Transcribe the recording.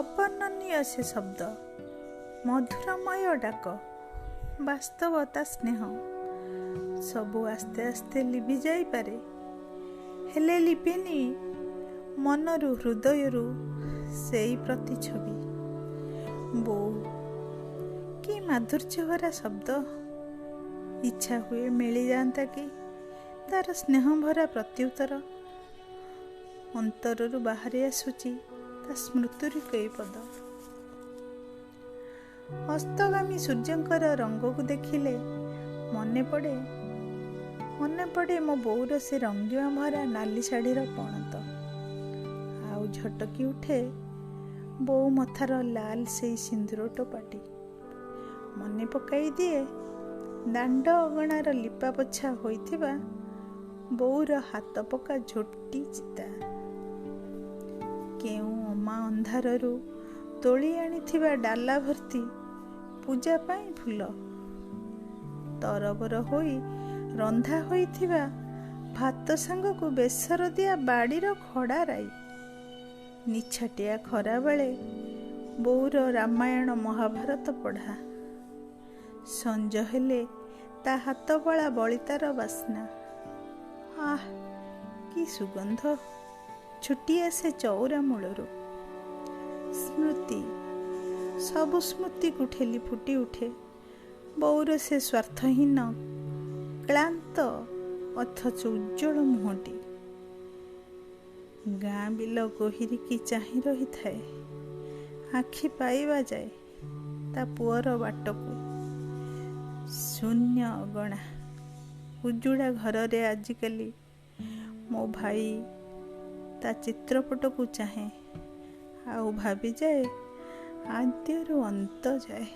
ଅବର୍ଣ୍ଣନୀୟ ସେ ଶବ୍ଦ, ମଧୁରମୟ ଡାକ, ବାସ୍ତବତା, ସ୍ନେହ ସବୁ ଆସ୍ତେ ଆସ୍ତେ ଲିଭି ଯାଇପାରେ, ହେଲେ ଲିଭେନି ମନରୁ, ହୃଦୟରୁ ସେଇ ପ୍ରତିଛବି। ବୋଉ, କି ମାଧୁର୍ଯ୍ୟ ଭରା ଶବ୍ଦ! ଇଚ୍ଛା ହୁଏ ମିଳିଯାଆନ୍ତା କି ତାର ସ୍ନେହ ଭରା ପ୍ରତ୍ୟୁତ୍ତର। ଅନ୍ତରରୁ ବାହାରି ଆସୁଛି ତା ସ୍ମୃତିରୁ କେଇ ପଦ। ଅସ୍ତଗାମୀ ସୂର୍ଯ୍ୟଙ୍କର ରଙ୍ଗକୁ ଦେଖିଲେ ମନେ ପଡ଼େ, ମନେ ପଡ଼େ ମୋ ବୋଉର ସେ ରଙ୍ଗିମା ଭରା ନାଲି ଶାଢ଼ୀର ପଣତ। ଆଉ ଝଟକି ଉଠେ ବୋଉ ମଥାର ଲାଲ ସେଇ ସିନ୍ଦୁର ଟୋପାଟି। ମନେ ପକାଇ ଦିଏ ଦାଣ୍ଡ ଅଗଣାର ଲିପା ପୋଛା ହୋଇଥିବା ବୋଉର ହାତ ପକା ଝୋଟି ଚିତା। କେଉଁ ଅମା ଅନ୍ଧାରରୁ ତୋଳି ଆଣିଥିବା ଡାଲା ଭର୍ତ୍ତି ପୂଜା ପାଇଁ ଫୁଲ, ତରବର ହୋଇ ରନ୍ଧା ହୋଇଥିବା ଭାତ ସାଙ୍ଗକୁ ବେସର ଦିଆ ବାଡ଼ିର ଖଡ଼ା ରାଇ, ନିଛାଟିଆ ଖରାବେଳେ ବୋଉର ରାମାୟଣ ମହାଭାରତ ପଢ଼ା, ସଞ୍ଜ ହେଲେ ତା ହାତବଳା ବଳିତାର ବାସ୍ନା। ଆଃ, କି ସୁଗନ୍ଧ ଛୁଟି ଆସେ ଚଉରା ମୂଳରୁ। ସ୍ମୃତି, ସବୁ ସ୍ମୃତିକୁ ଠେଲି ଫୁଟି ଉଠେ ବୋଉର ସେ ସ୍ୱାର୍ଥହୀନ, କ୍ଳାନ୍ତ ଅଥଚ ଉଜ୍ଜ୍ୱଳ ମୁହଁଟି। ଗାଁ ବିଲ ଗୋହିରିକି ଚାହିଁ ରହିଥାଏ ଆଖି ପାଇବା ଯାଏ ତା ପୁଅର ବାଟକୁ। ଶୂନ୍ୟ ଅଗଣା ଉଜୁଡ଼ା ଘରରେ ଆଜିକାଲି ମୋ ଭାଇ ତା ଚିତ୍ରପଟକୁ ଚାହେଁ ଆଉ ଭାବିଯାଏ ଆଦ୍ୟରୁ ଅନ୍ତ ଯାଏ।